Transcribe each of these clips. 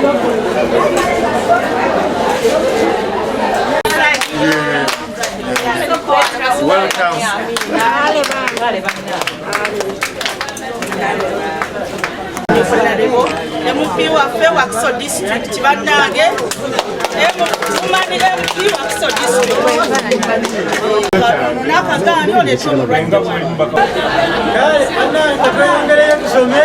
Welcome. MP waffe Wakiso district bannange mumani MP Wakiso district n'akagaali oleeta omulwadde. Kale bannange, tweyongereyo tusome,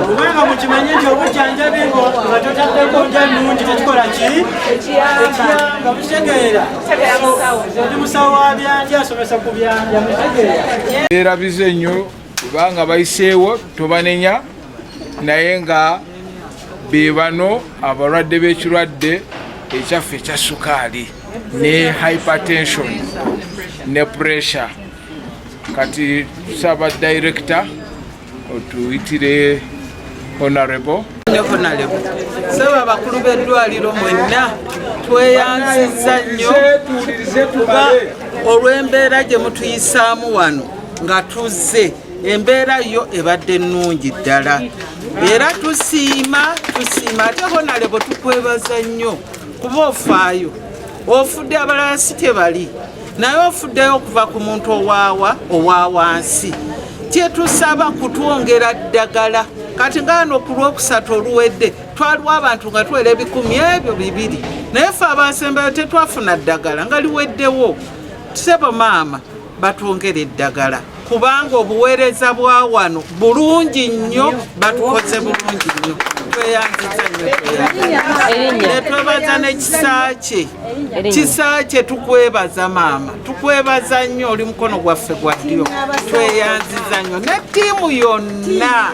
kubanga mukimanye nti obujjanjabi nga totaddeko ndya nnungi tekikola ki? Tekiyamba. Mukitegeera? Ndi musawo wa byandya, asomesa ku byandya. Mukitegeera? Beerabize nnyo kubanga bayiseewo, tobanenya, naye nga be bano abalwadde b'ekirwadde ekyaffe ekya sukaali ne hypertension ne pressure. Kati tusaba director otuyitire honorable. Honorable, saba abakulu b'eddwaliro mwenna, tweyanzizza nnyo kuba olw'embeera gye mutuyisaamu wano nga tuzze, embeera yo ebadde nnungi ddala era tusiima, tusiima. Ate honorable, tukwebaza nnyo kuba ofaayo, ofudde abalala si tebali, naye ofuddeyo okuva ku muntu owaawa owa wansi. Kyetusaba kutwongera ddagala. Kati ngaano ku Lwokusatu oluwedde twaliwo abantu nga tuwera 200,000, naye ffe abasembayo tetwafuna ddagala nga liweddewo. Sebo maama, batwongera eddagala kubanga obuweereza bwa wano bulungi nnyo, batukoze bulungi nnyo. Tweyanziza nnyo, tweyanziza. Netwebaza n'ekisa kye, kisa kye. Tukwebaza maama, tukwebaza nnyo, oli mukono gwaffe gwa ddyo. Tweyanziza nnyo ne ttiimu yonna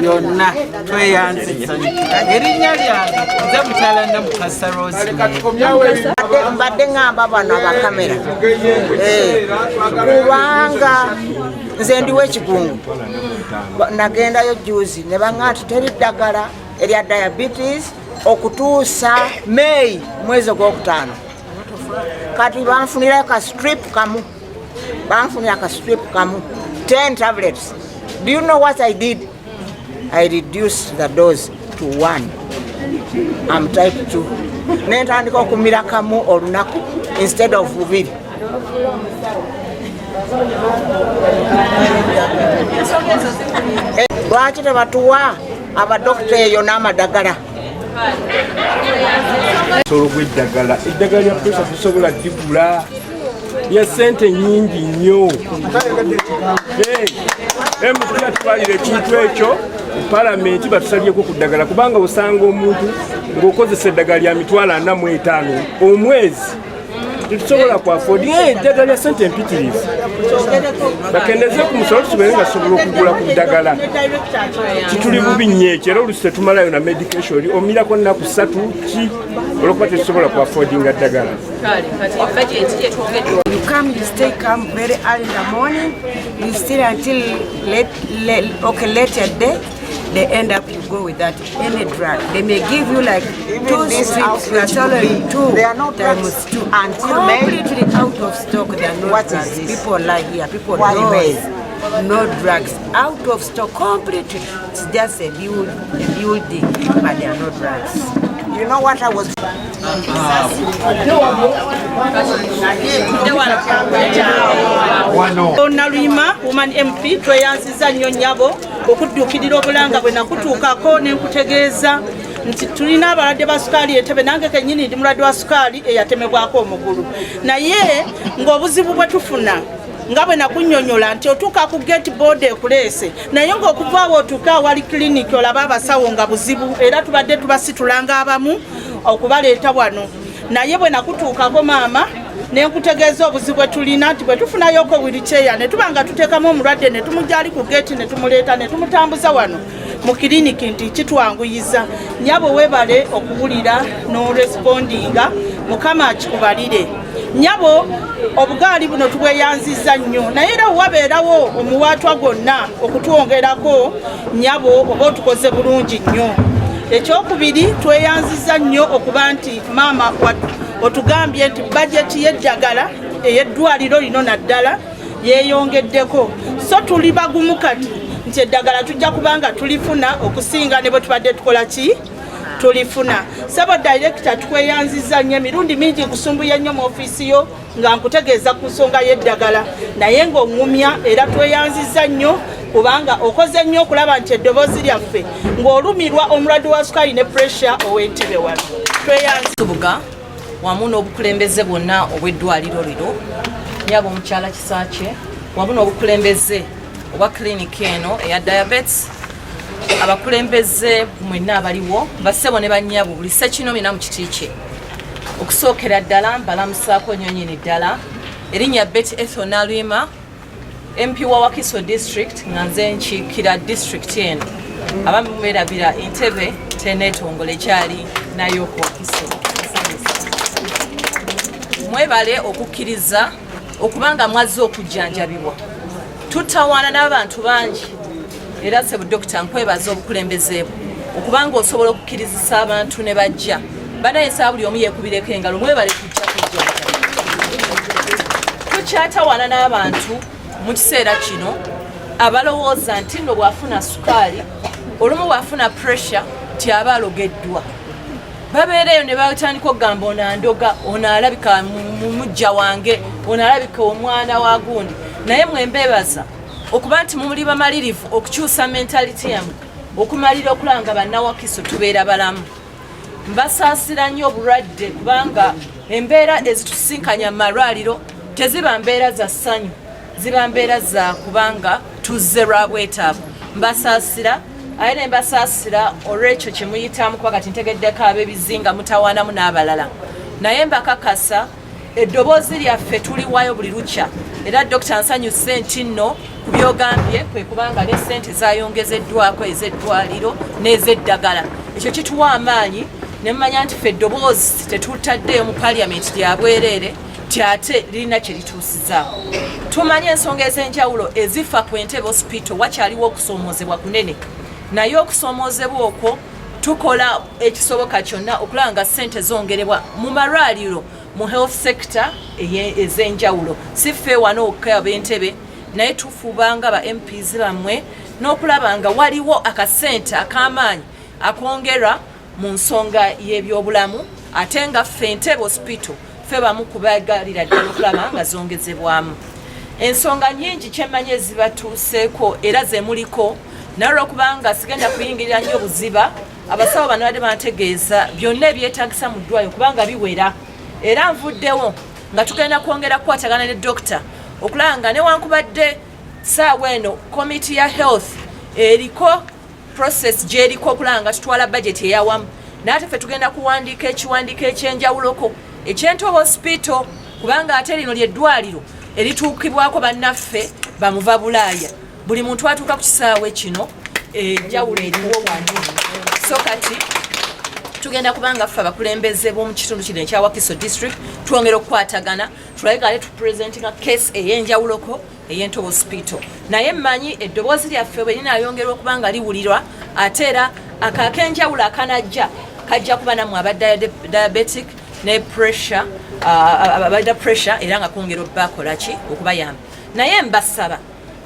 yonna, tweyanziza nnyo. Erinnya lyange nze mukyala Namukasa Rosemary. Mbadde ŋŋamba bano abakamera, kubanga nze ndiwo ekigungu. Nagendayo juzi ne baŋŋa nti teri ddagala erya diabetes okutuusa May, mwezi ogwokutaano. Kati banfunirayo ka strip kamu, banfunira ka strip kamu, 10 tablets. Do you know what I did? I reduced the dose to one. I'm type 2. Nentandika okumira kamu olunaku instead of bubiri. Lwaki tebatuwa abadokita eyo n'amadagala? Omusolo gw'eddagala, eddagala lya pressure tusobola digula, lya sente nyingi nnyo. MP atwalira ekintu ekyo mu palamenti, batusalyeko ku ddagala, kubanga osanga omuntu ng'okozesa eddagala lya 45,000 omwezi, tetusobola ku afford eddagala lya sente empitirivu. Bakendeze ku musolo tusobole nga tusobola okugula ku ddagala. Kituli bubi nnyo ekyo, era olusi tetumalayo na medication, omirako nnaku 3 ki olwokuba tetusobola ku affordinga ddagala. You come, you stay, come very early in the morning, you stay until late, late, okay, late at day. They end up, you go without any drug. They may give you like Even two this strips, you are outreach swallowing will be- two there are no times drugs two. until May. Completely out of stock, there are no What is drugs. this? People lie here, people Why know May? No drugs, out of stock completely. It's just a building, but there are no drugs. You know what I was Naluyima woman MP, tweyanziza nnyo nnyabo okudduukirira obulanga bwe nakutuukako ne nkutegeeza nti tulina abalwadde ba sukaali Entebe. Nange kennyini ndi mulwadde wa sukaali eyatemebwako omugulu, naye ng'obuzibu bwe tufuna nga bwe nakunnyonnyola nti otuuka ku gate, boda ekuleese, naye ng'okuva awo otuuke awali kiliniki olabe abasawo nga buzibu, era tubadde tubasitulanga abamu okubaleeta wano. Naye bwe nakutuukako maama nenkutegeeza obuzibu bwe tulina nti bwe tufunayoko wheelchair ne tuba nga tuteekamu omulwadde ne tumujja ali ku geeti ne tumuleeta ne tumutambuza wano mu kiriniki nti kitwanguyiza. Nyabo, webale okuwulira n'orespondinga, Mukama akikubalire. Nyabo, obugaali buno tubweyanziza nnyo, naye era wabeerawo omuwaatwa gwonna okutwongerako, nyabo, oba otukoze bulungi nnyo. Ekyokubiri, tweyanziza nnyo okuba nti maama otugambye nti bajeti y'eddagala ey'eddwaliro lino naddala yeeyongeddeko, so tuli bagumu kati nti eddagala tujja kubanga tulifuna okusinga ne bwe tubadde tukola ki. Tulifuna. Sebo director, tukweyanziza nnyo. Emirundi mingi nkusumbuye nnyo mu ofiisi yo nga nkutegeeza ku nsonga y'eddagala, naye ng'oŋŋumya, era tweyanziza nnyo kubanga okoze nnyo okulaba nti eddoboozi lyaffe ng'olumirwa omulwadde wa sukaali ne pressure ow'Entebe wano. Tweyanziza. Subuga wamu n'obukulembeze bwonna obw'eddwaliro lino, nyaba omukyala Kisaakye, wamu n'obukulembeze obwa kiliniki eno eya diabetes, abakulembeze mwenna abaliwo, bassebo ne bannyabo, buli ssekinomi mu kiti kye, okusookera ddala mbalamusaako nnyo nnyini ddala. Erinnya Betty Ethel Nalwima, MP wa Wakiso District, nga nze nkiikira district eno. Abamu mwerabira Entebe teneetongole ekyali nayo ku Wakiso. Mwebale okukkiriza okubanga mwazze okujjanjabibwa. Tutawaana n'abantu bangi, era sebu dokita, nkwebaza obukulembeze bwo okubanga osobola okukkirizisa abantu ne bajja. Banaye nsaba buli omu yeekubireko engalo. Mwebale kujja kujjanjaba. Tukyatawaana n'abantu mu kiseera kino abalowooza nti nno bw'afuna sukaali, olumu bw'afuna pressure, ti aba alogeddwa. Babeereyo ne batandika okugamba, "Ono andoga, ono alabika mujja wange, ono alabika omwana wa gundi." Naye mwembeebaza okuba nti mumuli bamalirivu okukyusa mentality yammwe, okumalira okulaba nga Bannawakiso tubeera balamu. Mbasaasira nnyo obulwadde, kubanga embeera ezitusinkanya mu malwaliro teziba mbeera za ssanyu, ziba mbeera za kubanga tuzze lwa bwetaavu. Mbasaasira, aye ne mbasaasira olw'ekyo kye muyitamu, kuba kati ntegeddeko ab'ebizinga mutawaanamu n'abalala. Naye mbakakasa, eddoboozi lyaffe tuliwayo buli lukya. Era Dokita, nsanyuse nti nno ku byogambye kwe kubanga ne ssente zayongezeddwako ez'eddwaliro n'ez'eddagala. Ekyo kituwa amaanyi ne mmanya nti ffe eddoboozi tetutaddeeyo mu paliyamenti lya bwereere, ti ate lirina kye lituusizaako. Tumanye ensonga ez'enjawulo ezifa ku Entebe Hospital. Wakyaliwo okusoomoozebwa kunene, naye okusoomoozebwa okwo tukola ekisoboka kyonna okulaba nga ssente zongerebwa mu malwaliro, mu health sector ez'enjawulo. Si ffe wano okka ab'Entebe, naye tufuba nga ba MPs bammwe n'okulaba nga waliwo akasente ak'amaanyi akongerwa mu nsonga y'ebyobulamu, ate nga ffe Entebe Hospital ffe bamu kubagalira ddala okulaba nga zongezebwamu. Ensonga nyingi kyemmanyi ezibatuuseeko era zemuliko, naye olwokubanga sigenda kuyingirira nnyo buziba, abasawo bano badde bantegeeza byonna ebyetagisa mu ddwaliro kubanga biwera, era nvuddewo nga tugenda kwongera kukwatagana ne dokita okulaba nga newankubadde saawa eno komiti ya health eriko process gyeriko okulaba nga tutwala budget eyawamu, naye ate ffe tugenda kuwandiika ekiwandiiko ekyenjawuloko eky'Entebe Hospital, kubanga ate lino lyeddwaliro erituukibwako bannaffe bamuva Bulaaya. Buli muntu atuuka ku kisaawe kino, enjawulo eriwo wano. So kati tugenda kubanga ffe abakulembeze b'omu kitundu kino ekya Wakiso District twongera okukwatagana, tulabe nga ate tupresentinga case ey'enjawuloko ey'Entebe Hospital. Naye mmanyi eddoboozi lyaffe bwe linaayongerwa okuba nga liwulirwa, ate era ako ak'enjawulo akanajja kajja kuba nammwe aba diabetic ne pressure, abalina pressure, era nga kwongera obbakolaki okubayamba. Naye mbasaba,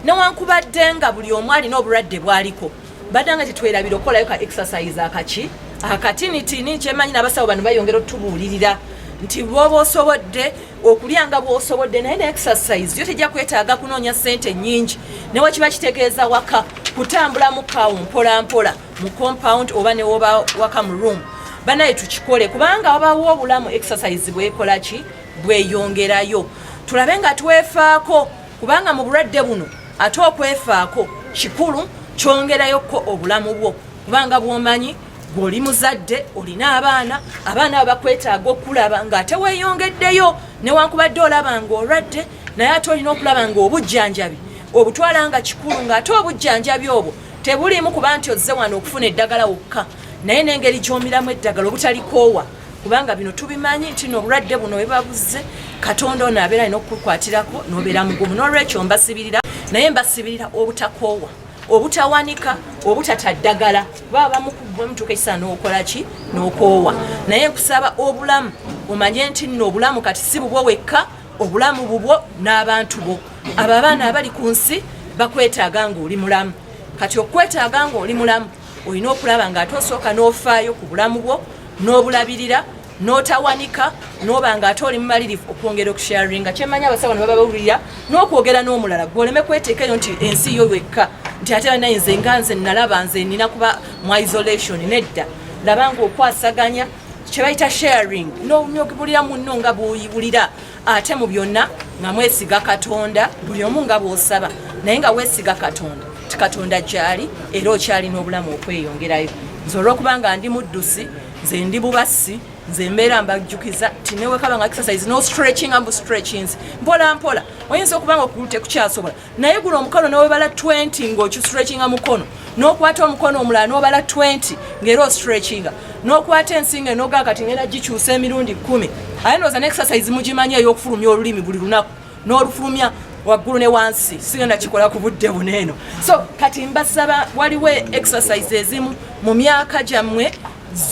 newankubadde nga buli omu alina obulwadde bwaliko, badde nga tetwerabira okukolayo ka exercise akaki akatinitini. Kyemanyi n'abasawo bano bayongera otubuulirira nti bwoba osobodde okulya nga bw'osobodde, naye ne exercise yo tejja kwetaaga kunoonya ssente nnyingi, newe kiba kitegeeza waka kutambula mukaawo mpola mpola mu compound oba newoba waka mu room. Banaye tukikole, kubanga wabawo obulamu exercise bwekola ki bweyongerayo. Tulabe nga twefaako, kubanga mu bulwadde buno ate okwefaako kikulu, kyongerayokko obulamu bwo, kubanga bw'omanyi bw'oli muzadde olina abaana, abaana abo bakwetaaga okulaba ng'ate weeyongeddeyo. Newankubadde olaba ng'olwadde, naye ate olina okulaba ng'obujjanjabi obutwala nga kikulu, ng'ate obujjanjabi obwo tebuliimu kuba nti ozze wano okufuna eddagala wokka, naye n'engeri gy'omiramu eddagala obutalikoowa, kubanga bino tubimanyi nti n'obulwadde buno bwe babuze, Katonda ono abeera alina okukukwatirako n'obeera mugumu. N'olwekyo mbasibirira, naye mbasibirira obutakoowa, obutawanika, obutata ddagala, kuba abamu ku mutuuka ekisaa n'okola ki n'okoowa. Naye nkusaba obulamu omanye nti nno obulamu kati si bubwo wekka, obulamu bubwo n'abantu bo. Abo abaana abali ku nsi bakwetaaga ng'oli mulamu. Kati okwetaaga ng'oli mulamu. Olina okulaba nga ate osooka n'ofaayo ku bulamu bwo n'obulabirira, n'otawanika, n'oba nga ate oli mumalirivu okwongera okusharinga. Kyemmanyi abasawo ne baba bawulira n'okwogera n'omulala, gwe oleme kweteekayo nti ensi yo wekka, nti ate banaye nze nga nze nalaba nze nina kuba mu isolation. Nedda, laba nga okwasaganya kye bayita sharing, n'obulira munno nga bw'oyiwulira, ate mu byonna nga mwesiga Katonda, buli omu nga bw'osaba naye nga weesiga Katonda ti Katonda gyali era okyalina obulamu okweyongerayo. Nze olw'okuba nga ndi muddusi, nze ndi bubassi, nze mbeera mbajjukiza ti newekaba nga exercise no stretching ambu stretchings mpola mpola, oyinza okuba nga okugulu tekukyasobola, naye guno omukono nowebala 20 ng'okistretchinga mukono, n'okwata omukono omulala n'obala 20 ng'era ostretchinga, n'okwata ensinga enogaa kati ngenda gikyusa emirundi 10. Aye ndowooza ne exercise mugimanyi ey'okufulumya olulimi buli lunaku, n'olufulumya waggulu ne wansi. Sigenda kikola ku budde buno eno. So kati mbasaba, waliwo exercise ezimu mu myaka gyammwe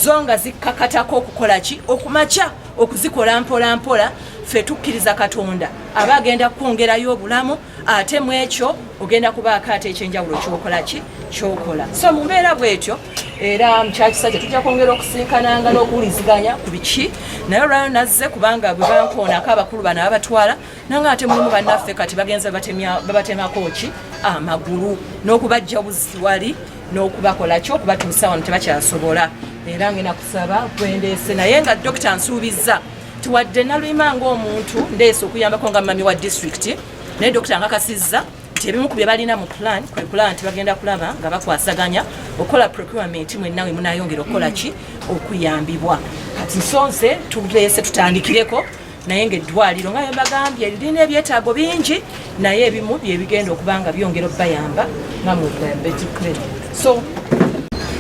zo nga zikkakatako okukola ki, okumakya okuzikola mpola mpola. Ffe tukkiriza Katonda aba agenda kukwongerayo obulamu, ate mu ekyo ogenda kubaako ate ekyenjawulo kyokola ki, kyokola. So mu mbeera bwetyo era mukyakisa kye tujja kwongera okusinkananga n'okuwuliziganya ku biki. Naye olwayo nazze kubanga bwe bankoonako abakulu bano ababatwala nanga ate mulimu bannaffe kati bagenze babatemako ki amagulu n'okubajja obuziwali n'okubakola ki, okubatuusa wano tebakyasobola. Era ngenda kusaba gwendeese, naye nga dokita nsuubizza tiwadde naluyima ng'omuntu ndeese okuyambako nga mami wa disitulikiti, naye dokita nkakasizza nti ebimu ku bye balina mu plan kwe kulaba nti bagenda kulaba nga bakwasaganya okukola procurement, mwenna we munayongera okukola ki, okuyambibwa. Kati nsonse tuleese tutandikireko, naye ng'eddwaliro nga bembagambye lirina ebyetaago bingi, naye ebimu byebigenda okuba nga byongera okubayamba nga mu diabetic clinic. So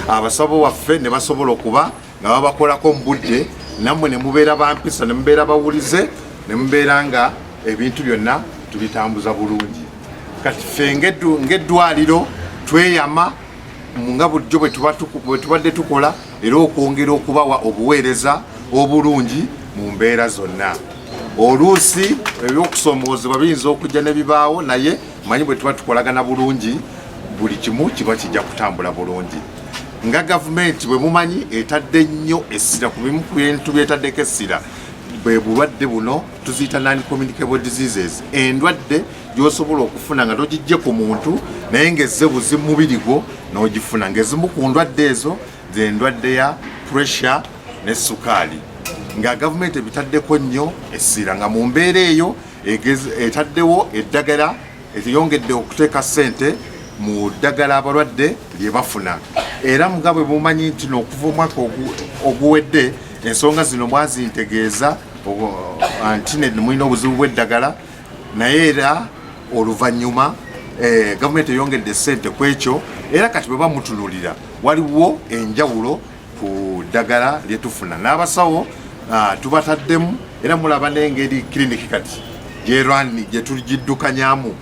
abasawo waffe ne basobola okuba nga babakolako mu budde, nammwe ne mubeera bampisa, ne mubeera bawulize, ne mubeera nga ebintu byonna tubitambuza bulungi. Kati ffe ng'eddwaliro tweyama nga bulijjo bwe tubadde tukola, era okwongera okubawa obuweereza obulungi mu mbeera zonna. Oluusi ebyokusomoozebwa biyinza okujja ne bibaawo, naye manyi bwe tuba tukolagana bulungi, buli kimu kiba kijja kutambula bulungi. Nga gavumenti bwe mumanyi etadde nnyo essira ku bimu ku bintu byetaddeko essira, bwe bulwadde buno tuziyita non communicable diseases, endwadde gy'osobola okufuna nga togijje ku muntu, naye ng'ezze buzibu mubiri gwo n'ogifuna, ng'ezimu ku ndwadde ezo z'endwadde ya pressure ne sukaali, nga gavumenti ebitaddeko nnyo essira, nga mu mbeera eyo etaddewo eddagala, eyongedde okuteeka ssente mu ddagala abalwadde lye bafuna. Era nga bwe mumanyi nti n'okuva omwaka oguwedde ensonga zino mwazintegeeza nti mulina obuzibu bw'eddagala, naye era oluvannyuma gavumenti eyongedde ssente ku ekyo, era kati bwe bamutunulira waliwo enjawulo ku ddagala lyetufuna, n'abasawo tubataddemu, era mulaba n'engeri kiriniki kati gyerwani gyetugiddukanyamu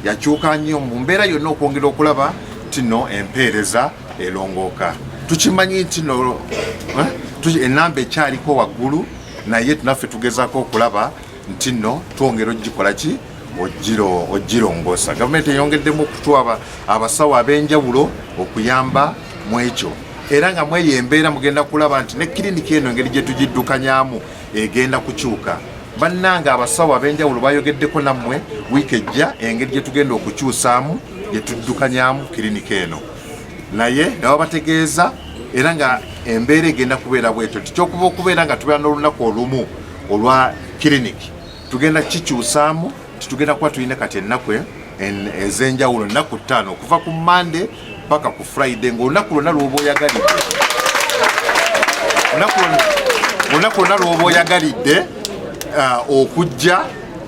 yakyuka nnyo mu mbeera yonna okwongera okulaba nti no empeereza erongooka. Tukimanyi nti no enamba ekyaliko waggulu, naye naffe tugezaako okulaba nti nno twongera ogikola ki, ogirongoosa. Gavumenti eyongeddemu okutuwa abasawo ab'enjawulo okuyamba mu ekyo, era nga mweyo embeera mugenda kulaba nti ne kiriniki eno engeri gye tugiddukanyamu egenda kukyuka. Bannange, abasawo ab'enjawulo bayogeddeko nammwe wiiki ejja engeri gye tugenda okukyusaamu gye tuddukanyamu kiriniki eno, naye nga babategeeza era nga embeera egenda kubeera bwetyo nti kyokuba okubeera nga tubeera n'olunaku olumu olwa kiriniki, tugenda kikyusaamu nti tugenda kuba tulina kati ennaku ez'enjawulo, ennaku 5 okuva ku Mande paka ku Friday, ng'olunaku lwonna lwoba oyagalidde, olunaku lwonna lwoba oyagalidde okujja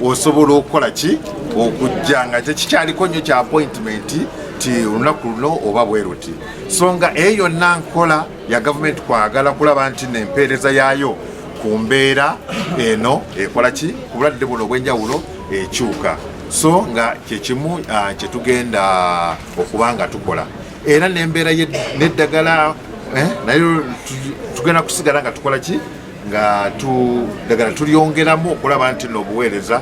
osobola okukola ki, okujja, nga tekikyaliko nnyo kya appointment ti olunaku luno oba bwe ruti. So nga eyo yonna nkola ya gavumenti kwagala kulaba nti nempeereza yaayo ku mbeera eno ekola ki, ku bulwadde buno obw'enjawulo ekyuka. So nga kyekimu kyetugenda okuba nga tukola, era n'embeera n'eddagala naye tugenda kusigala nga tukola ki, nga ddagala tulyongeramu okulaba nti n'obuweereza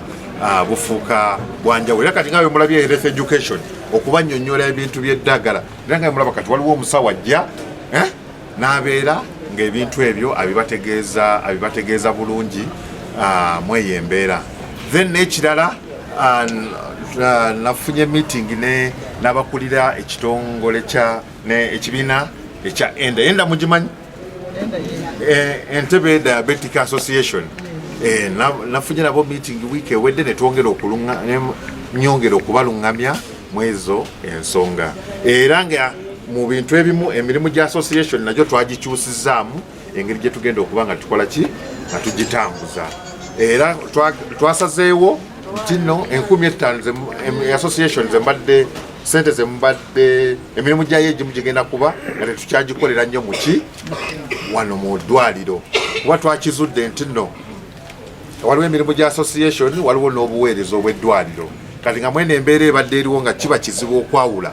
bufuuka bwanjawulo. Era kati nga bwe mulabye health education Okubanyonyola ebintu by'eddagala, era nga mulaba kati waliwo omusawo ajja n'abeera ng'ebintu ebyo abibategeeza bulungi mweyo embeera. Then n'ekirala, nafunye meeting ne n'abakulira ekitongole kya ne ekibiina ekya ENDA. ENDA mugimanyi? Entebbe Diabetic Association. Nafunye nabo meeting wiiki ewedde, netwongera nyongera okubaluŋŋamya mu ezo ensonga, era nga mu bintu ebimu emirimu gya association nagyo twagikyusizaamu engeri gye tugenda okuba nga tukola ki, nga tugitambuza. Era twasazeewo nti nno 5000 association zembadde sente zemubadde emirimu gyayo egimu gigenda kuba nga tetukyagikolera nnyo muki wano mu ddwaliro, kuba twakizudde nti nno waliwo emirimu gya association, waliwo n'obuweereza obw'eddwaliro. Kati nga mwene embeera ebadde eriwo nga kiba kizibu okwawula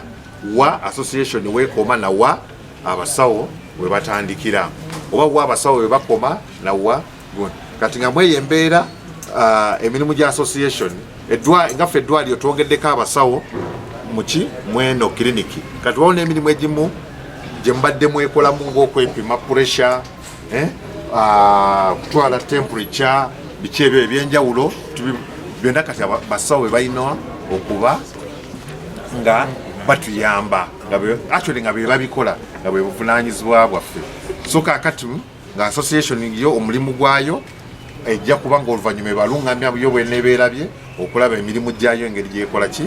wa association weekoma nawa abasawo we batandikira, oba wa abasawo we bakoma nawa. Kati nga mweyo embeera, emirimu gya association nga ffe eddwaliro twongeddeko abasawo muki mweno kiriniki. Kati waliwo n'emirimu egimu gye mubadde mwekolamu ng'okwepima pressure, kutwala temperature, biki ebyo ebyenjawulo byonna. Kati basawo be balina okuba nga batuyamba, actually nga be babikola, nga bwe buvunanyizibwa bwaffe. So kakati nga association yo omulimu gwayo ejja kuba nga oluvannyuma ebaluŋŋamya yo bwenebeerabye okulaba emirimu gyayo engeri gyekola ki,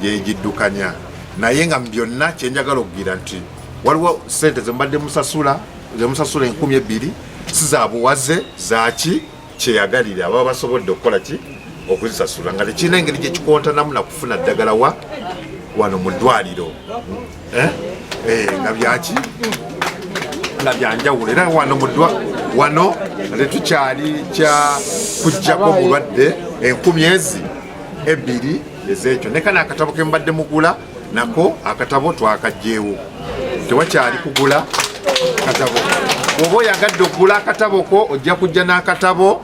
gyegiddukanya. Naye nga mu byonna kyenjagala okugira nti waliwo sente zemubadde musasula, zemusasula 2000, si za buwaze, zaki kyeyagalire ababa basobodde okukola ki, okuzisasula, nga tekirina engeri gyekikontanamu nakufuna ddagala wa wano mu ddwaliro. Nga byaki, nga byanjawulo. Era wano muddwa wano tetukyali kya kujjako mulwadde 2000 ezekyo. Ne kano akatabo kemubadde mugula nako akatabo twakajjeewo, tewakyali kugula katabo. Bw'oba oyagadde okugula akatabo ko, ojja kujja n'akatabo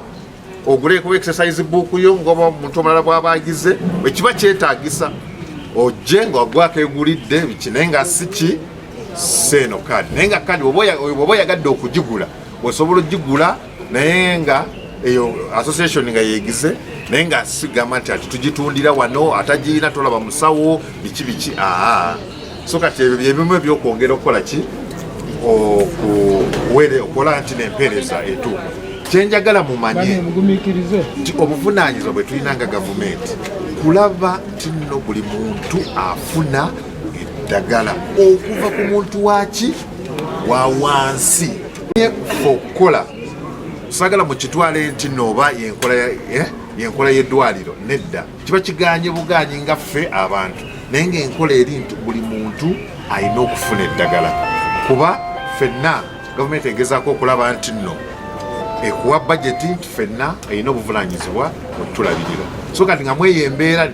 oguleko exercise book yo ngoba omuntu omulala bw'aba agize. Bwe kiba kyetaagisa ojje nga gwakegulidde biki, naye nga si ki seeno kaadi. Naye nga kaadi bw'oba oyagadde okugigula osobola ogigula, naye nga eyo association nga yegize, naye nga sigamba nti ati tugitundira wano, atagirina tolaba musawo biki biki. Aa, so kati ebyo byebimu ebyokwongera okukola ki, okukola nti nempeereza etuuka. Kyenjagala mumanye nti obuvunanyizibwa bwe tulina nga gavumenti kulaba nti nno buli muntu afuna eddagala, okuva ku muntu waki wa wansi. Fe okukola sagala mukitwale nti nooba yenkola y'eddwaliro, nedda, kiba kiganye buganyi nga ffe abantu, naye ngaenkola eri nti buli muntu alina okufuna eddagala, kuba ffenna gavumenti egezaako okulaba nti nno ekuwa bajeti nti ffenna erina obuvunanyizibwa okutulabirira. So kati nga mweyo embeera,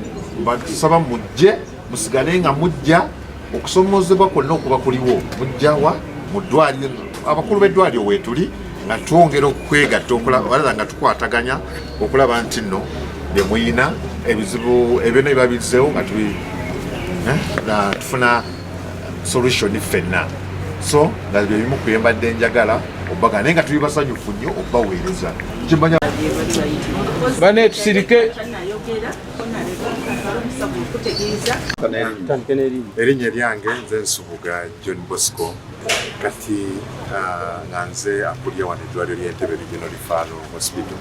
basaba mujje musigale nga mujja okusomozebwa kwonna okuba kuliwo, mujjawa mu ddwaliro, abakulu b'eddwaliro weetuli, nga twongera okwegatta okulaba nga tukwataganya okulaba nti nno bye muyina ebizibu ebyonna biba bizzeewo nga tufuna solution ffenna. So nga byebimu ku byembadde njagala obbaga, naye nga tuli basanyufu nnyo obbaweereza kimanya. Bane, tusirike. Erinnya lyange nze Nsubuga John Bosco. Kati nga nze akulira wano eddwaliro ly'Entebe Regional Referral Hospital.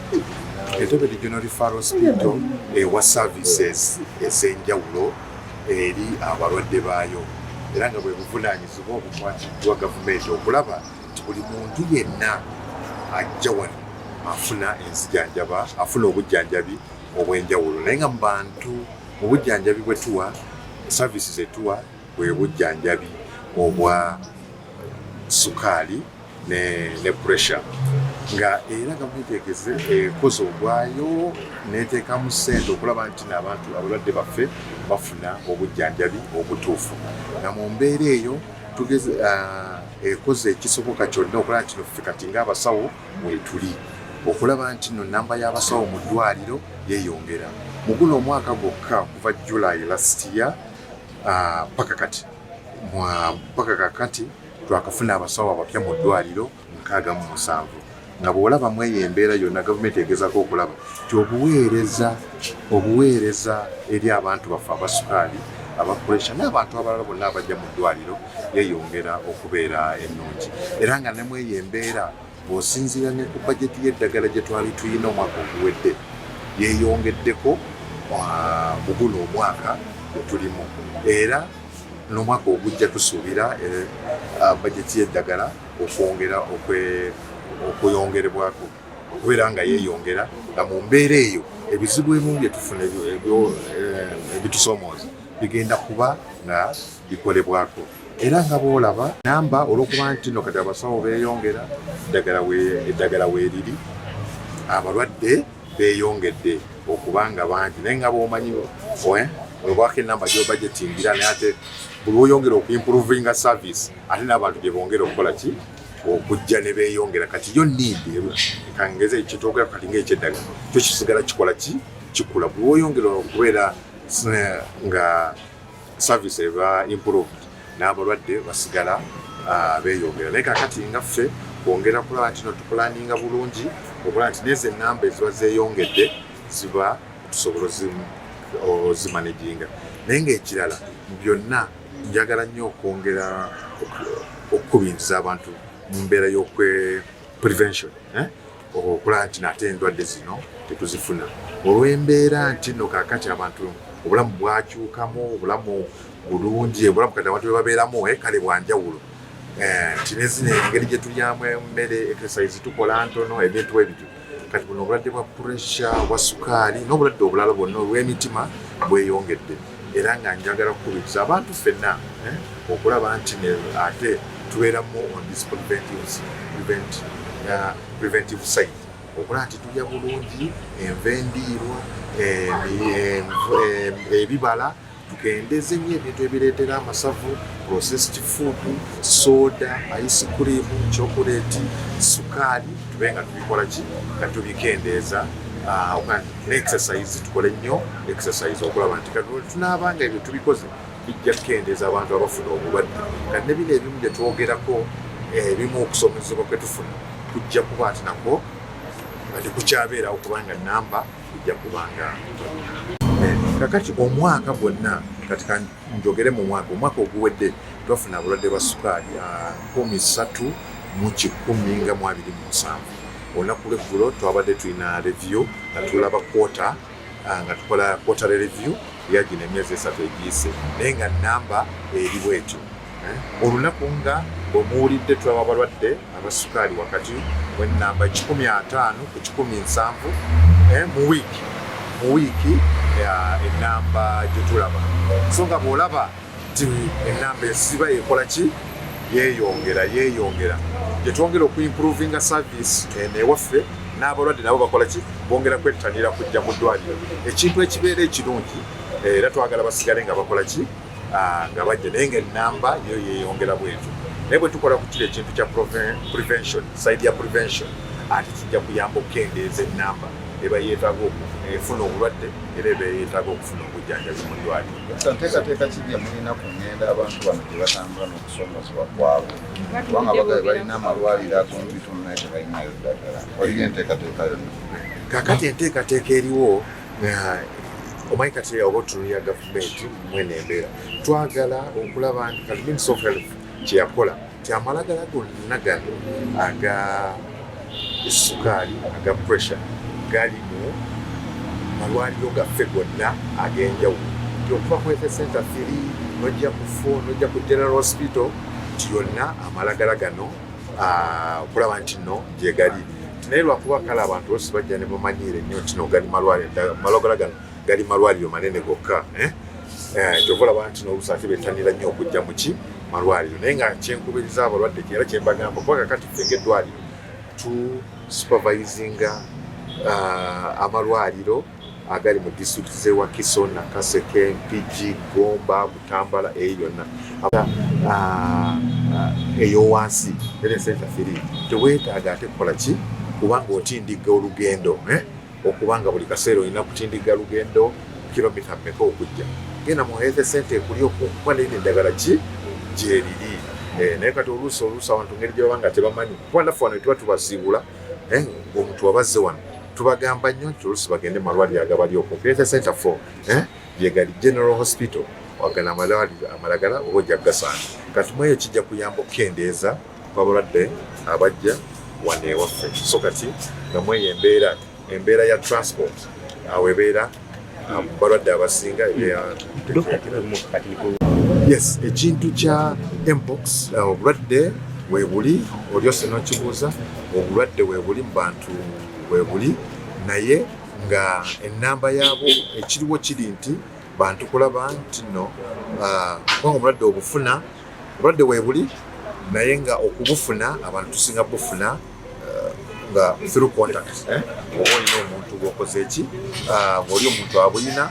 Entebe Regional Referral Hospital ewa services ez'enjawulo eri abalwadde baayo, era nga bwe buvunaanyizibwa obukwatiddwa gavumenti okulaba nti buli muntu yenna ajja wano afuna enzijanjaba, afuna obujjanjabi obw'enjawulo. Naye nga mu bantu mu bujjanjabi bwe tuwa, services etuwa, bwe bujjanjabi obwa sukaali ne pressure, nga era gavumenti egeze ekoze ogwayo neteekamu ssente okulaba nti n'abantu abalwadde baffe bafuna obujjanjabi obutuufu. Nga mu mbeera eyo tugeze ekoze ekisoboka kyonna okulaba nti noffe kati ng'abasawo weetuli okulaba nti no namba y'abasawo mu ddwaliro yeeyongera. Mu guno omwaka gwokka okuva July last year. Paka kati paka kakati twakafuna abasawo abapya mu ddwaliro 67, nga bw'olaba mu eyo embeera yonna, gavumenti egezaako okulaba nti obuweereza eri abantu baffe abasukaali, aba pressure n'abantu abalala bonna abajja mu ddwaliro yeeyongera okubeera ennungi. Era nga ne mu eyo embeera, bw'osinziira ne ku bajeti y'eddagala gye twali tuyina omwaka oguwedde, yeeyongeddeko mu guno omwaka gwe tulimu, era n'omwaka ogujja tusuubira bajeti y'eddagala okwongera okuyongerebwako okubeera nga yeeyongera, nga mu mbeera eyo ebizibu ebimu bye tufuna ebitusoomooza bigenda kuba nga bikolebwako. Era nga bwolaba namba, olwokuba nti no kati abasawo beeyongera, eddagala weeriri, abalwadde beeyongedde okuba nga bangi. Naye nga bwomanyi obwako enamba gyobudgetingira, naye ate buli lwoyongera okuimprovinga service, ate n'abantu gye bongera okukola ki, okujja ne beeyongera. Kati yo need, kangeze kyetwogera kati ngaekyeddagala, kyo kisigala kikola ki, kikula. Buli lwoyongera okubeera nga service eba improved, n'abalwadde basigala beeyongera. Naye kakati nga ffe kwongera kulaba nti no tuplanninga bulungi okulaba nti nezo enamba eziba zeeyongedde ziba tusobola ozimanaginga. Naye ngaekirala mu byonna, njagala nnyo okwongera okukubiriza abantu mu mbeera y'okwe prevention, eh? Okulaba nti nate endwadde zino tetuzifuna, olw'embeera nti nno kaakati abantu obulamu bwakyukamu, obulamu bulungi, obulamu kati abantu bebabeeramu kale bwanjawulo, nti nezino engeri gye tulyamu emmere, exercise tukola ntono, ebintu ebityo. Kati buno obulwadde bwa pressure, bwa sukaali n'obulwadde obulala bwonna olw'emitima bweyongedde. Era nga njagala kukubiriza abantu ffenna okulaba nti ate tubeeramu on this preventive side, okulaba nti tulya bulungi enva endiirwa, ebibala, tukendeze nnyo ebintu ebireetera amasavu, processed food, soda, ice cream, chocolate, sukaali, tube nga tubikola ki, nga tubikendeeza. Ne exercise, tukole nnyo exercise, okulaba nti kati tunaabanga ebyo tubikoze, bijja kukendeeza abantu abafuna obulwadde. Kati ne bino ebimu bye twogerako, ebimu okusomezebwa kwe tufuna kujja kuba ati nako nga tekukyabeerawo, kubanga namba kujja kubanga kakati omwaka gwonna, kati njogere mu mwaka, omwaka oguwedde twafuna abalwadde ba sukaali 3127. Olunaku lweggulo twabadde tulina review nga tulaba quarter, nga tukola quarterly review ya gino emyezi 3 egiyise, naye nga namba eri bwetyo. Olunaku nga bwemuwulidde, tulaba abalwadde abasukaali wakati wenamba 150 ku 170 mu wiiki enamba gyetulaba. So nga bwolaba nti enamba esiba ekola ki, yeeyongera, yeeyongera, gyetwongera okuimprovinga service eno ewaffe, n'abalwadde nabo bakola ki, bongera kwettanira kujja mu ddwaliro, ekintu ekibeera ekirungi. Era twagala basigale nga bakola ki, nga bajja, naye nga enamba yo yeeyongera bwetyo. Naye bwe tukola ku kiri ekintu kya prevention, side ya prevention, ate kijja kuyamba okukendeeza enamba eba yeetaaga efuna obulwadde era eba yeetaaga okufuna obujjanjabi mu ddwaliro. Nteekateeka ki gye mulina ku ngendo abantu bano gye batambula n'okusoomozebwa kwabwe, kubanga bagabe balina amalwaliro ag'omu bitundu naye tebalinayo ddagala? Waliyo enteekateeka yonna? Kakati enteekateeka eriwo, omanyi kati oba otunulira gavumenti mwene embeera, twagala okulaba nti kati Ministry of Health kyeyakola nti amalagala gonna gano aga sukaali, aga pressure, gali mu malwaliro gaffe gonna ag'enjawulo, nti okuva ku health center 3 nojja ku 4 nojja ku general hospital, nti yonna amalagala gano okulaba nti nno gyegali. Naye lwakuba kale abantu bosi bajja ne bamanyiire nnyo nti no gali malwaliro, amalagala gano gali malwaliro manene gokka, eh? Kyova olaba nti n'oluusi ate bettanira nnyo okujja mu ki, malwaliro. Naye nga kyenkubiriza abalwadde era kyembagamba, kuba kakati ffe ng'eddwaliro tu supervisinga amalwaliro agali mu district z'e Wakiso, Nakaseke, Mpigi, Gomba, Butambala, eyo yonna eyowansi health center 3, teweetaaga ate kukola ki, kubanga otindigga olugendo, eh? Okubanga buli kaseera olina kutindigga lugendo kilomita mmeka okujja. Genda mu health center ekuli okumpi, kuba naye eddagala ki gyeriri. Naye kati oluusi abantu ngeri gye baba nga tebamanyi, kuba naffe wano tuba tubasiibula, ng'omuntu wabazze wano tubagamba nnyo nti oluusi bagende mu malwaliro agabali okumpi. Health center 4, gyegali general hospital, wagana amalwaliro amalagala oba ojja kugasanga. Kati mu eyo kijja kuyamba okukendeeza ku abalwadde abajja wano ewaffe. So kati nga mweyo embeera ya transport awo ebeera balwadde abasinga. Yes, ekintu kya mpox, obulwadde webuli, olyose n'okibuuza, obulwadde webuli mu bantu, webuli, naye nga enamba yaabwo ekiriwo kiri nti bantu kulaba nti nno, kubanga obulwadde obufuna, obulwadde webuli, naye nga okubufuna abantu tusinga bufuna nga through contact, eh? Oba olina omuntu gwokoze eki, ng'oli omuntu abuyina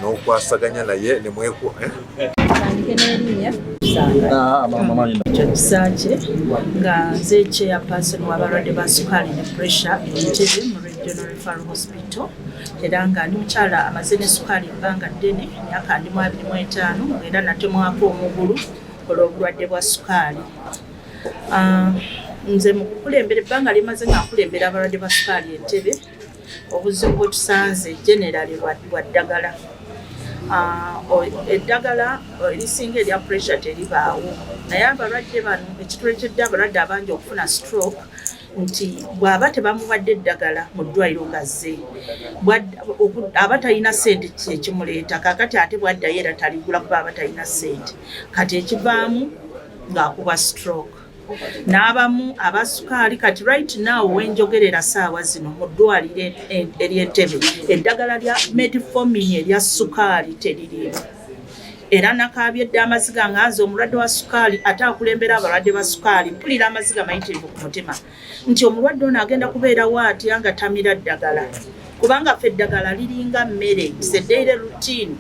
n'okwasaganya naye nemweku, eh? Tandike n'erinnya. Kisaakye, nga nze chairperson w'abalwadde ba sukaali ne pressure Entebbe mu Regional Referral Hospital, era nga ndi mukyala amaze ne sukaali ebbanga ddene, myaka ndi mu 25, era natemwako omugulu olw'obulwadde bwa sukaali. Nze mu kukulembera ebbanga limaze nga nkulembera abalwadde ba sukaali Entebbe, obuzibu bwe tusanze generally bwa ddagala. Eddagala erisinga erya pressure teribaawo, naye abalwadde bano ekituleetedde abalwadde abangi okufuna stroke nti bw'aba tebamuwadde eddagala mu ddwaliro ng'azze, aba talina ssente kyekimuleeta. Kakati ate bwaddayo era taligula kuba aba talina ssente. Kati ekivaamu ng'akuba stroke n'abamu aba sukaali. Kati right now wenjogerera saawa zino mu ddwaliro ery'Entebe eddagala lya metformin erya sukaali teririimu, era nakaabye dda amaziga nga nze omulwadde wa sukaali ate akulembera abalwadde ba sukaali. Mpulira amaziga mayitirivu ku mutima nti omulwadde ono agenda kubeerawo atya nga tamira ddagala, kubanga ffe eddagala liringa mmere. It's a daily routine,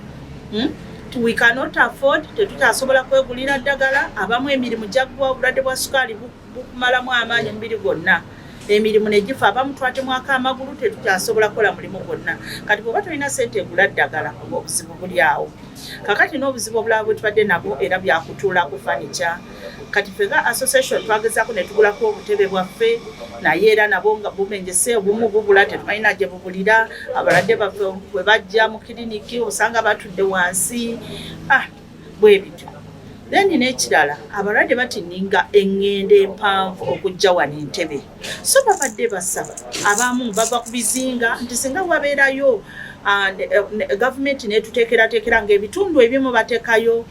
We cannot afford, tetukyasobola kwegulira ddagala. Abamu emirimu gyaggwa, obulwadde bwa sukaali bukumalamu amaanyi omubiri gwonna, emirimu negifa. Abamu twatemwako amagulu, tetukyasobola kukola mulimu gwonna. Kati bw'oba tolina sente egula ddagala, oba obuzibu buli awo. Kakati n'obuzibu obulala bwe tubadde nabwo era byakutuula ku furniture. Kati ffe nga association twagezaako ne tugulako obutebe bwaffe, naye era nabwo nga bumenjese, obumu bubula, tetumalina gye bubulira. Abalwadde baffe bwe bajja mu kiriniki osanga batudde wansi, bwe bityo. Then n'ekirala, abalwadde batininga eŋŋendo empanvu okujja wano Entebe, so babadde basaba, abamu bava ku bizinga, nti singa wabeerayo gavumenti netuteekerateekera ng'ebitundu ebimu bateekayo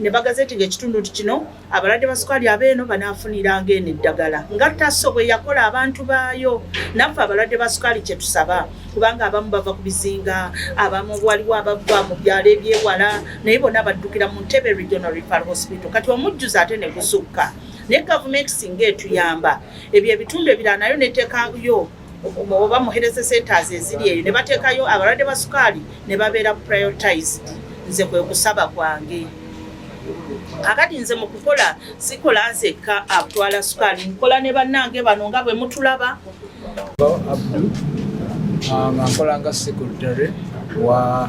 ne bagazeti ng'ekitundu nti kino abalwadde ba sukaali abeeno banaafuniranga eno eddagala, nga Taso bwe yakola abantu baayo. Naffe abalwadde ba sukaali kye tusaba, kubanga abamu bava ku bizinga, abamu waliwo abava mu byalo ebyewala, naye bonna baddukira mu Ntebe Regional Referral Hospital. Kati omujjuzo ate ne gusukka, naye gavumenti singa etuyamba ebyo ebitundu ebirala nayo neteekayo oba mu health centers eziri eyo ne bateekayo abalwadde ba sukaali ne babeera prioritized. Nze kwe kusaba kwange. Kakati nze mu kukola sikola nzekka atwala sukaali, nkola ne bannange bano nga bwe mutulaba. Abdu, nga nkola nga secretary wa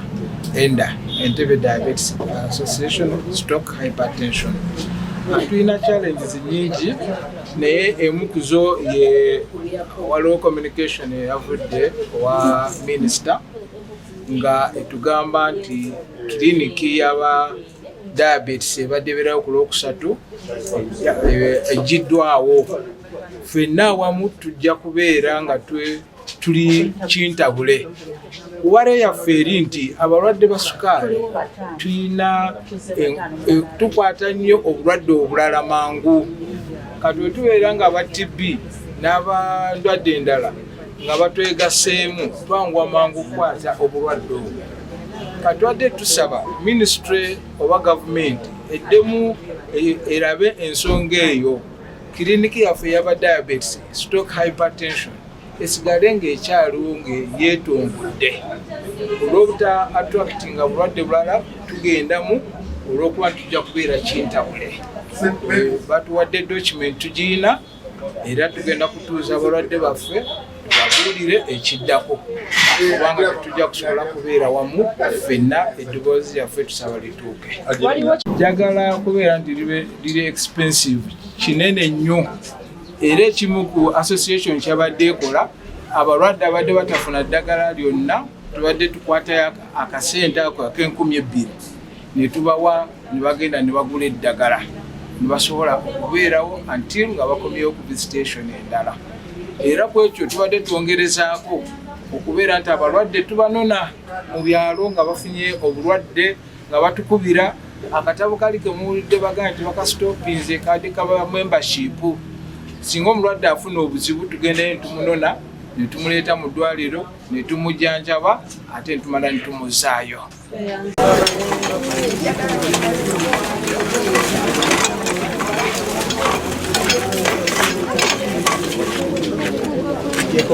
ENDA, Entebbe Diabetes Association stroke hypertension. Tulina challenges nyingi, naye emu ku zo ye waliwo communication eyavudde owa minisita nga etugamba nti kiriniki yaba diabetes ebadde ebeerawo ku Lwokusatu egiddwawo. Ffenna awamu tujja kubeera nga tuli kintabule. Worry yaffe eri nti abalwadde ba sukaali tulina tukwata nnyo obulwadde obulala mangu. Kati bwe tubeera nga aba TB n'abandwadde endala nga batwegaseemu, twanguwa mangu okukwata obulwadde obwo. Kati twadde tusaba minisitule oba gavumenti eddemu erabe ensonga eyo, kiriniki yaffe eyaba diabetes stroke hypertension esigale ng'ekyaliwo ng'yeetongodde, olw'obuta attractinga bulwadde bulala tugendamu, olw'okuba tujja kubeera kintabule. Batuwadde document, tugiyina, era tugenda kutuuza abalwadde baffe. Mbabuulire ekiddako, kubanga tetujja kusobola kubeera wamu ffenna, eddoboozi lyaffe tusaba lituuke. Njagala kubeera nti liri expensive kinene nnyo, era ekimu ku association kyabadde ekola, abalwadde abadde batafuna ddagala lyonna, tubadde tukwatayo akasente ako ak'enkumbi 2 ne tubawa, ne bagenda ne bagula eddagala ne basobola okubeerawo until nga bakomyewo ku visitation endala. Era ku ekyo tubadde twongerezaako okubeera nti abalwadde tubanona mu byalo nga bafunye obulwadde, nga batukubira akatabo kali kemuwulidde bagamba nti bakasitopinze kadi kaba membership. Singa omulwadde afuna obuzibu, tugendayo netumunona netumuleeta mu ddwaliro netumujjanjaba, ate netumala netumuzaayo.